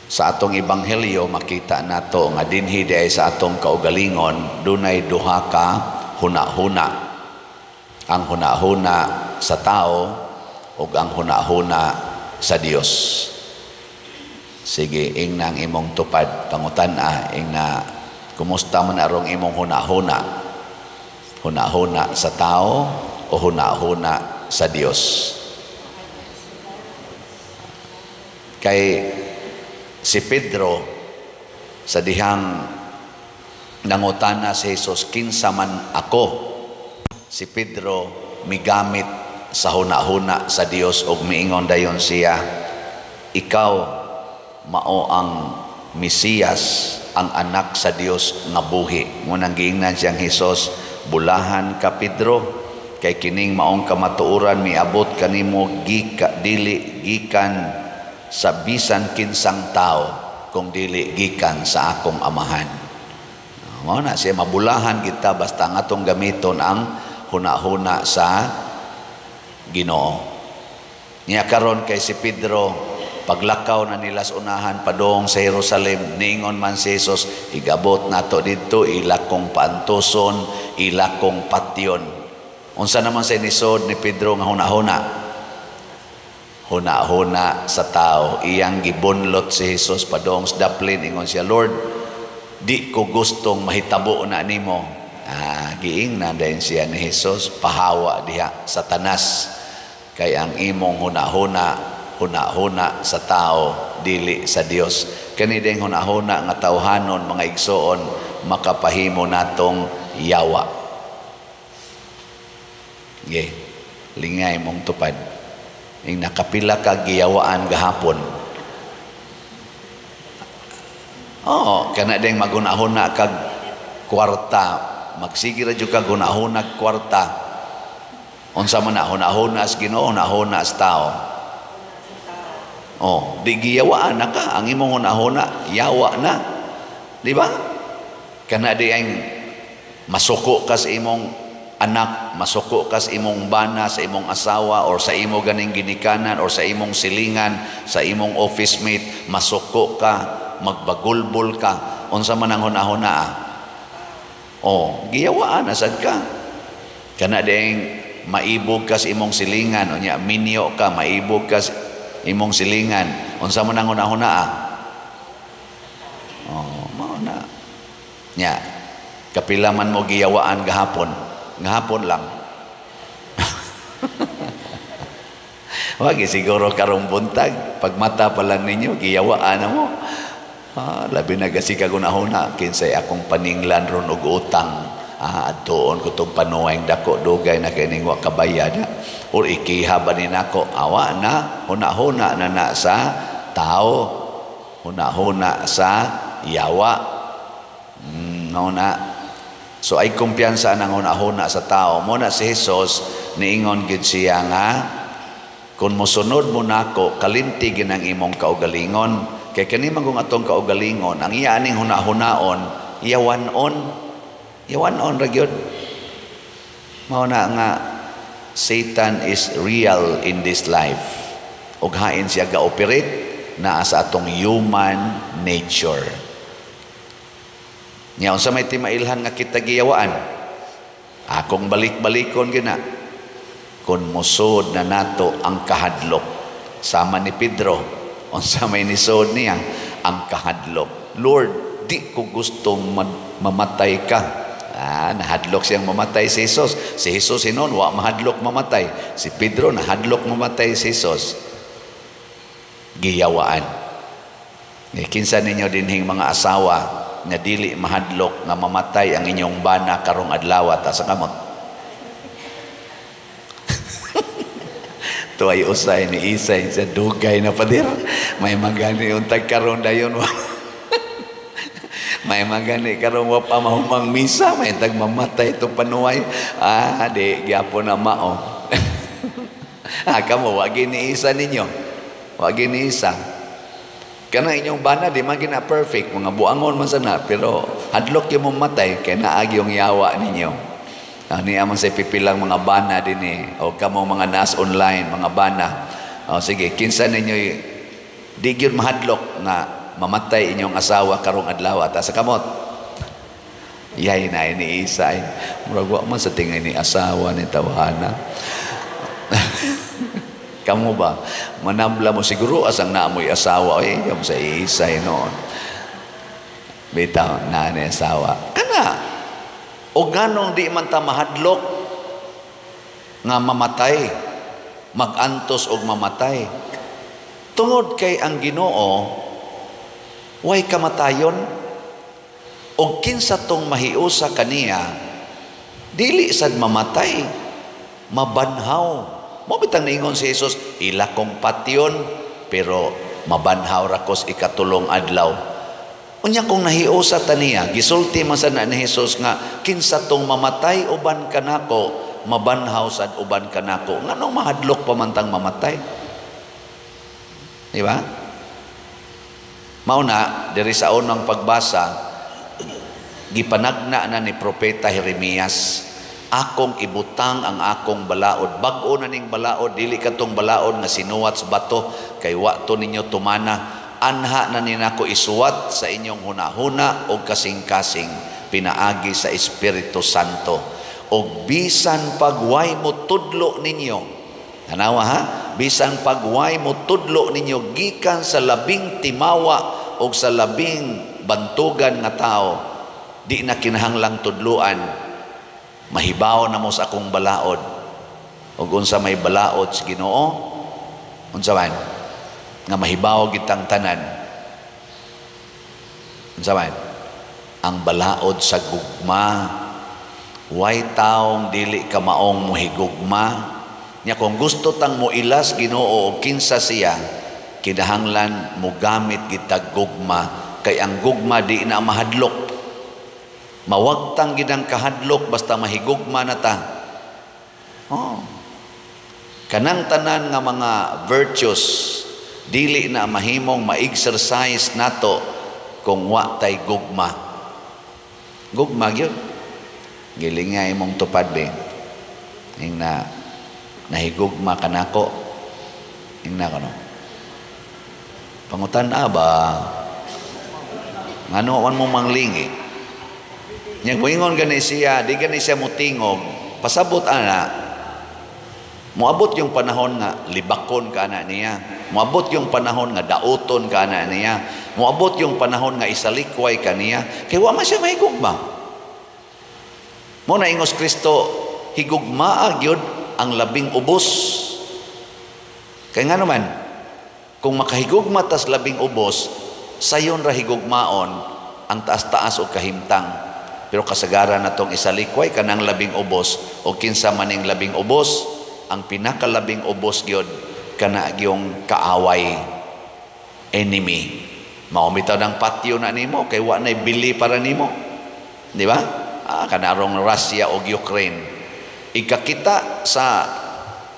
Sa atong ebanghelyo, makita nato nga dinhi diay sa atong kaugalingon dunay duha ka huna-huna: ang huna-huna sa tao ug ang huna-huna sa Dios. Sige, ingna ang imong tupad, pangutan-a, ingna, kumusta man arong imong huna-huna? Huna-huna sa tao o huna-huna sa Dios? Kay si Pedro, sa dihang nangutana si Jesus, "Kinsa man ako?" si Pedro migamit sa huna-huna sa Dios ug miingon dayon siya, "Ikaw mao ang Mesiyas, ang anak sa Dios nga buhi." Munang giingnan siyang Hesus, "Bulahan ka, Pedro, kay kining maong kamatuoran miabot kanimo gika dili gikan sa bisan kinsang tao kung dili gikan sa akong Amahan." Mao na siya, mabulahan kita basta ang atong gamiton ang huna-huna sa Ginoo. Nya karon, kay si Pedro, paglakaw na nila sa unahan padung sa Jerusalem, niingon man si Jesus, "Igabot nato didto, ila kong paantuson, ila kong patyon." Unsa naman sa inisod ni Pedro nga huna-huna? Huna-huna sa tao. Iyang gibunlot si Jesus padung sa daplin. Ingon siya, "Lord, di ko gustong mahitabo na nimo." Ah, giingnan din siya ni Jesus, "Pahawa diha, Satanas, kay ang imong huna-huna, huna-huna sa tao, dili sa Dios." Kani ding huna-huna nga tawhanon, mga igsoon, makapahimo natong yawa. Ge, lingay mong tupad. Ing nakapila ka giyawaan gahapon? Oo, kana ding maghuna-huna kag kwarta, magsige ra jud kag huna-huna kwarta. Unsa man na, huna-huna sa Ginoo, huna-huna sa tao? Oh, di giyawaan na ka, ang imong huna-huna, yawa na. Di ba? Kana di ang masuko ka sa imong anak, masuko ka sa imong bana, sa imong asawa, or sa imo ganing ginikanan, or sa imong silingan, sa imong office mate, masuko ka, magbagulbol ka. Unsa man ang huna-huna? Ah? Oh, giyawaan na sad ka. Kana ding maibog ka sa imong silingan, unya minyo ka, maibog ka sa imong silingan. Unsa man ang huna-huna? Ah? Oh, mao na. Nya, kapila man mo giyawaan gahapon? Gahapon lang. Wag siguro karong buntag, pagmata pa lang ninyo giyawaan na mo. Ah, labi na kasi kagunahuna, "Kinsay akong paninglan ron og utang? Ah, adtuon ko tong panuwang dako, dugay na kay ning wa kabayad, or ikiha ba ni nako?" Awa na, huna-huna na na sa tao, huna-huna sa yawa. No na. So ay kumpiyansa ng huna-huna sa tao. Mo na si Jesus, niingon gid siya nga kung mosunod mo nako, kalinti ang imong kaugalingon, kay kani man kung atong kaugalingon, ang iya aning huna-hunaon, yawan-on, yawan-on ra gyud. Mao na nga Satan is real in this life ug hain siya ga-operate naa sa atong human nature. Nya unsa may timailhan nga kita giyawaan? Akong balik-balikon gina, kung musod na nato ang kahadlok sama ni Pedro. Unsa may nisod niya? Ang kahadlok. "Lord, di ko gustong mamatay ka." Ah, nahadlok siyang mamatay si Jesus. Si Jesus hinon, wa mahadlok mamatay. Si Pedro nahadlok mamatay si Jesus. Giyawaan. Eh, kinsa ninyo dinhing mga asawa nga dili mahadlok nga mamatay ang inyong bana karong adlaw? Ta sa kamot. Tuay usay ni Isay sa dugay na pader. May magani untag karon dayon. May magani karon wa pa mahumang misa, may tag mamatay to panuway. Ah, di gyapon na mao. Ah, kamo wa gini isa ninyo. Wa gini isa. Kana inyong bana di man gina perfect, mga buangon man sana, pero hadlok yung mamatay kay naagi yung yawa ninyo. Ah, niya man sa pipilang mga bana din eh, o kamo mga nas online, mga bana. O sige, kinsa ninyo di gyud mahadlok nga mamatay inyong asawa karong adlaw, taas kamot. Yay na ni Isay. Murag wa man sa tingay ni asawa ni tawhana. Kamu ba? Manabla mo siguro asang naamoy asawa. Ay, kamu sa Isay noon. Bitaw, naa ni asawa. Kana, o ganong di man ta mahadlok nga mamatay, magantos og mamatay. Tungod kay ang Ginoo, way kamatayon, og kinsa tong mahiusa kaniya, dili sad mamatay, mabanhaw. Mo bitang niingon si Jesus, ila kong patyon, pero mabanhaw ra kos ikatulong adlaw. Unya kung nahiusa ta niya, gisulti man sad na ni Jesus nga kinsa tong mamatay uban kanako, mabanhaw sad uban kanako. Nganong mahadlok pa man tang mamatay? Di ba? Mao na diri sa unang pagbasa, gipanagna na ni Propeta Jeremias, akong ibutang ang akong balaod. Bag-o na ning balaod, dili katong balaod nga sinuwat sa bato kay wa to ninyo tumana. Anha na ni nako isuwat sa inyong hunahuna og kasing-kasing pinaagi sa Espiritu Santo. Og bisan pagway mo tudlo ninyo, tanawa ha, bisan pagway mo tudlo ninyo gikan sa labing timawa og sa labing bantugan nga tao, di na kinahanglang tudluan, mahibaw na mo sa akong balaod. Og unsa may balaod sa Ginoo? Unsa man? Nga mahibaw gitang tanan. Unsa man? Ang balaod sa gugma. Way taong dili ka maong mohigugma. Nya kung gusto tang moilas Ginoo og kinsa siya, kinahanglan mogamit gitag gugma, kay ang gugma di na mahadlok. Mawagtang gidang kahadlok basta mahigugma na ta. Oh. Kanang tanan nga mga virtues dili na mahimong ma-exercise nato kung wa tay gugma. Gugma gyud. Giling nga imong tupad be. Ing na nahigugma kanako. Ing na kano. Pangutan ba? Ngano man mo manglingi? Nya moingon gani siya, di gani siya mutingog. Pasabot ana, moabot yung panahon nga libakon ka ana niya. Moabot yung panahon nga dauton ka ana niya. Moabot yung panahon nga isalikway ka niya. Kay wa man siya mahigugma. Mo na ingos Kristo, higugmaa gyud ang labing ubos. Kay nga naman, kung makahigugma tas labing ubos, sayon ra higugmaon ang taas-taas og kahimtang. Pero kasagaran na tong isalikway kanang labing ubos o kinsa maning labing ubos, ang pinakalabing ubos gyud kana gyung kaaway, enemy. Mao bitaw ng patyo na nimo kay wa nay bili para nimo. Di ba? Kanarong Russia og Ukraine. Ikakita sa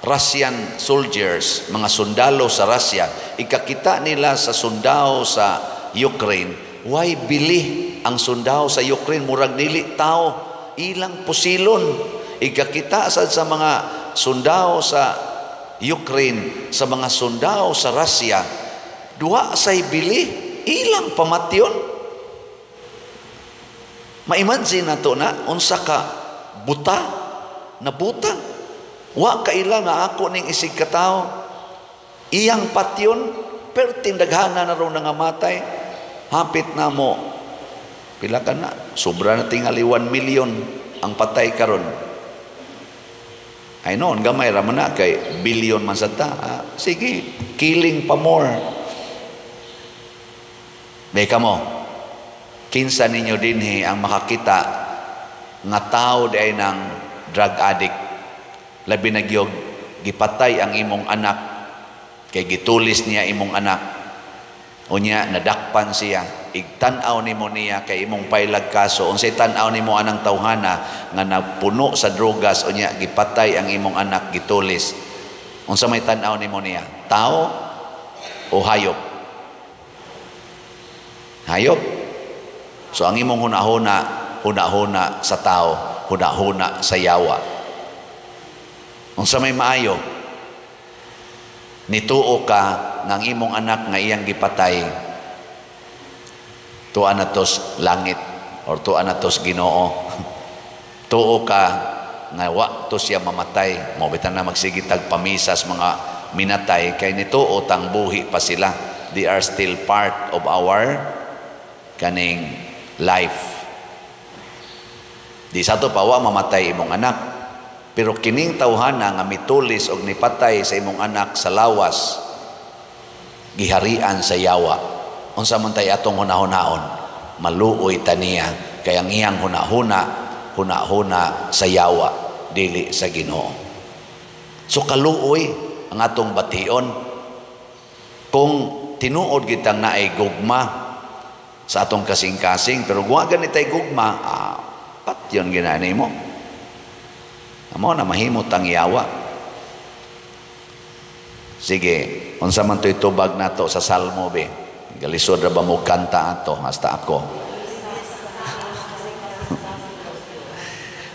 Russian soldiers, mga sundalo sa Russia, ikakita nila sa sundao sa Ukraine, why bili ang sundao sa Ukraine, murag dili tao, ilang pusilon. Ikakita sad sa mga sundao sa Ukraine, sa mga sundao sa Russia, duha say bili, ilang pamatyon. Ma-imagine nato na unsa ka buta, nabuta. Wa kaila nga ako ning isig katawo. Iyang patyon, perting daghana na ron nangamatay. Hapit na mo pila ka na, sobra na tingali 1 million ang patay karon. Ay noon, gamay ra man na kay billion man sa ta. Sige, killing pa more. Beka mo, kinsa ninyo dinhi ang makakita nga tao di ay ng drug addict, labi na gyud gipatay ang imong anak kay gitulis niya imong anak, unya nadakpan siya, igtan-aw nimo niya kay imong pailag kaso, unsay tan-aw nimo anang tawhana nga napuno sa drogas, unya gipatay ang imong anak, gitulis, unsa may tan-aw nimo niya, tao o hayop? Hayop. So ang imong hunahuna, hunahuna sa tao, hunahuna sa yawa. Unsa may maayo? Nituo ka nga ang imong anak nga iyang gipatay, Tuan na tos langit or tuan na tos Ginoo. Tuo ka nga wa to siya mamatay. Mao bitan na magsige tag pamisas mga minatay kay nituo tang buhi pa sila. They are still part of our kaning life. Di sa to pa wa mamatay imong anak. Pero kining tawhana nga mitulis og nipatay sa imong anak sa lawas, giharian sa yawa. Unsa man tay atong hunahunaon? Maluoy taniya kay ang iyang hunahuna, hunahuna sa yawa, dili sa Ginoo. So kaluoy ang atong bation kung tinuod kitang naay gugma sa atong kasing-kasing, pero kung wa gani tay gugma, patyon ginani mo. Amo na mahimot ang yawa. Sige, unsa man to'y tubag nato sa Salmo be? Galisod ra ba mo kanta ato hasta ako?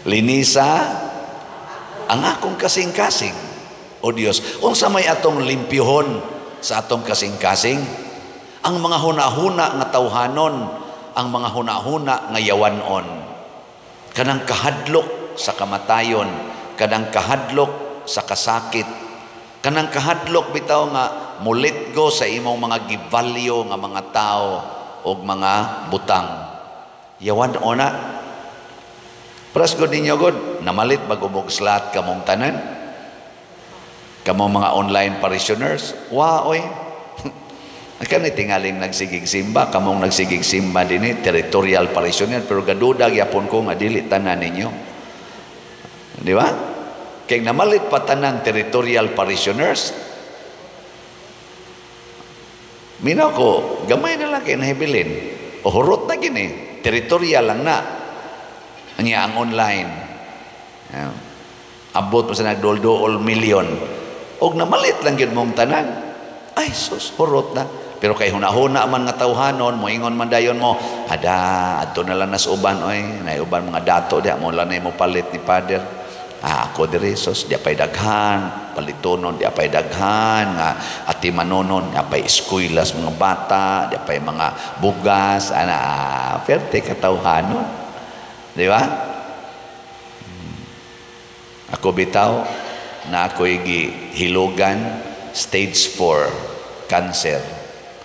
Linisa ang akong kasing-kasing. O Dios, unsa may atong limpyuhon sa atong kasing-kasing? Ang mga hunahuna nga tawhanon, ang mga hunahuna nga yawanon. Kanang kahadlok sa kamatayon, kanang kahadlok sa kasakit, kanang kahadlok bitaw nga mulit go sa imong mga givalyo nga mga tao og mga butang. Yawanon na. Pras god ninyo god, namalit bag slat kamong tanan. Kamong mga online parishioners, wa oy. Kani tingaling nagsigig simba, kamong nagsigig simba dinhi, territorial parishioner, pero gaduda gyapon ko nga dili tanan ninyo. Di ba? Kay namalit pa tanan territorial parishioners, minaw ko, gamay na lang kay nahibilin. O hurot na gini, territorial lang na. Anya ang online. Yeah. Abot pa sa nagdol-dool milyon. Og namalit lang gyud mong tanan. Ay sus, hurot na. Pero kay hunahuna man nga tawhanon, moingon man dayon mo, ada, adto na lang nas uban oy, nay uban mga dato diha mo lang mo palit ni Father. Ah, ako diri sus, di pay daghan, palitonon, di pay daghan nga ati manonon, di pay eskwela sa mga bata, di pay mga bugas, ana, perte katawhanon. Di ba? Ako bitaw na ako'y gihilogan stage 4 cancer.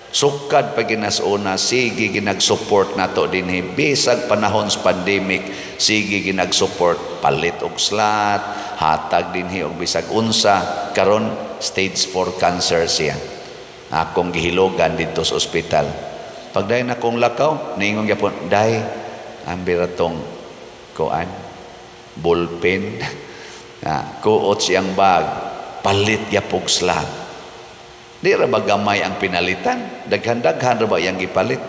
Sukad pa ginasuna, sige ginag-support nato dinhi bisag panahon sa pandemic, sige ginag-support palit og slat, hatag dinhi og bisag unsa. Karon stage 4 cancer siya. Akong gihilogan didto sa ospital. Pagdayon akong lakaw, niingon gyapon, "Day, ambira tong kuan ballpen." Ah, kuot siyang bag, palit gyapog slat. Di ra ba gamay ang pinalitan? Daghan-daghan ra ba iyang gipalit?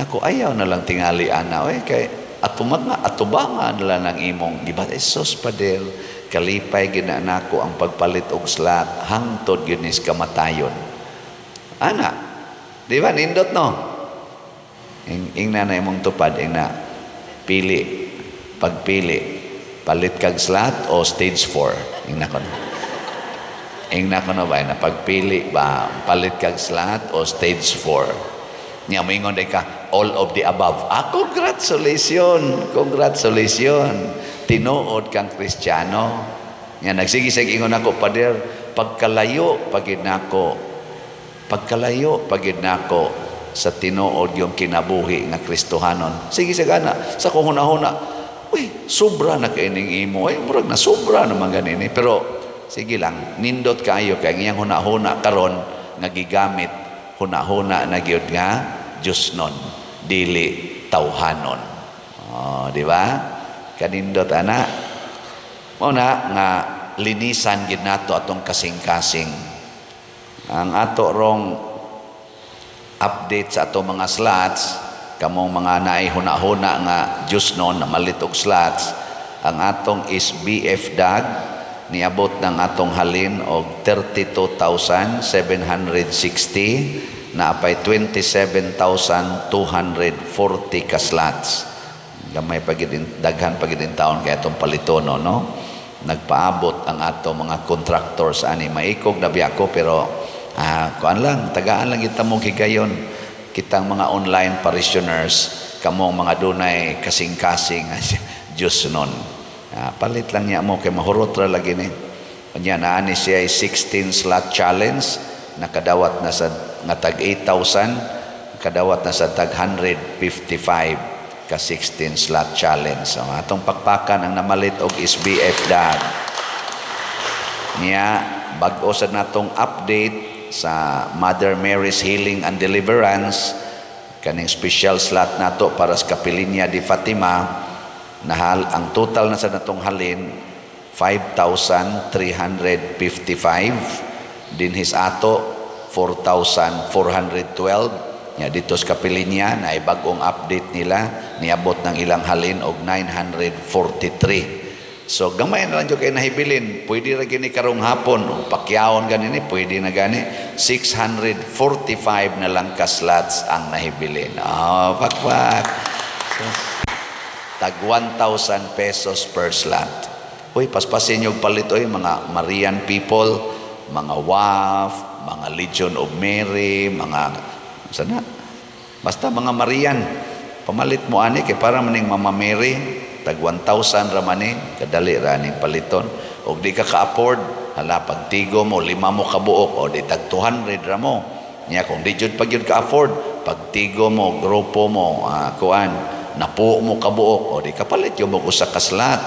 Naku, ayaw na lang tingali ana oy kay atumag nga atubangan na lang ang imong gibat. Sus Padel, kalipay gina nako ang pagpalit og slat hangtod gyud nis kamatayon. Ana, di ba nindot no? Ingna na imong tupad, ingna pili, pagpili, palit kag slat o stage 4. Ingna ko na. Ingna ko na ba, na pagpili ba, palit kag slat o stage 4. Niya moingon day ka, all of the above. Ah, congratulations, congratulations. Tinuod kang Kristiyano. Nga nagsige sig ingon ako, "Pader, pagkalayo pagid nako, pagkalayo pagid nako sa tinuod yung kinabuhi nga Kristohanon." Sige sa gana, sa kong hunahuna, uy, sobra na kaining imo. Ay, murag na sobra naman ganini. Pero sige lang, nindot kaayo kay ang iyang hunahuna karon nga gigamit, hunahuna na gyud nga Diyos nun, dili tawhanon. Oh, di ba? Kanindot ana. Mao na nga linisan gid nato atong kasing-kasing. Ang ato rong update sa atong mga slots, kamong mga naay hunahuna nga Diyos nun na malit og slots, ang atong is BF DAG niabot ng atong halin og 32,760 na apay 27,240 ka slots. Gamay pa gid, daghan pa gid taon kay atong palitono, no? Nagpaabot ang ato mga contractors ani, maikog na biya ko, pero kuan lang, tagaan lang kita mo higayon Kitang mga online parishioners, kamong mga dunay kasing-kasing Diyos nun. Palit lang niya mo kay mahurot ra lagi ni. Unya naa ni siya 16 slot challenge, nakadawat na sa nga tag 8,000, kadawat na sa tag 155 ka 16 slot challenge. So, atong pakpakan ang namalit og SBF dad. Niya bag-o sa natong update sa Mother Mary's Healing and Deliverance, kaning special slot nato para sa Kapilinya di Fatima, nahal ang total na sa natong halin 5,355, dinhis ato 4,412. Nya dito sa Kapilinya na bagong update nila, niabot ng ilang halin og 943. So gamay na lang jud kay nahibilin, pwede ra gini karong hapon ug pakyawon gani ni, pwede na gani. 645 na lang ka slots ang nahibilin. Oh, pakpak. So, tag 1,000 pesos per slot. Uy, paspasin yung palit oy, mga Marian people, mga WAF, mga Legion of Mary, mga sana. Basta mga Marian. Pamalit mo ani kay para maning Mama Mary, tag 1,000 ra man ni, kadali ra ning paliton. Og di ka ka-afford, hala, pagtigo mo, lima mo kabuok, o di tag 200 ra mo. Nya kung di jud pag jud ka-afford, pagtigo mo, grupo mo, kuan, napo mo kabuok, o di kapalit yung mo usa ka slot.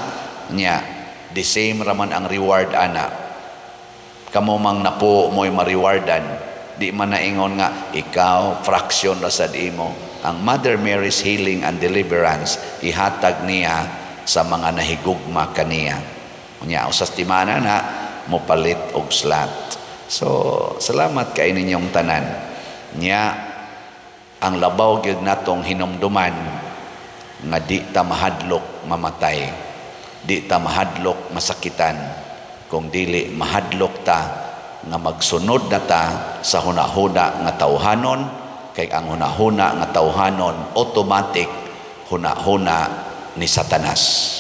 Nya, the same raman ang reward ana. Kamo mang napo mo'y ma-rewardan, di man naingon nga ikaw fraction ra sad imo. Ang Mother Mary's Healing and Deliverance ihatag niya sa mga nahigugma kaniya. Unya usas timana na mopalit og slot. So salamat kay ninyong tanan. Nya ang labaw gyud natong hinumduman nga di ta mahadlok mamatay, di ta mahadlok masakitan, kung dili mahadlok ta nga magsunod na ta sa hunahuna nga tawhanon, kay ang hunahuna nga tawhanon automatic hunahuna ni Satanas.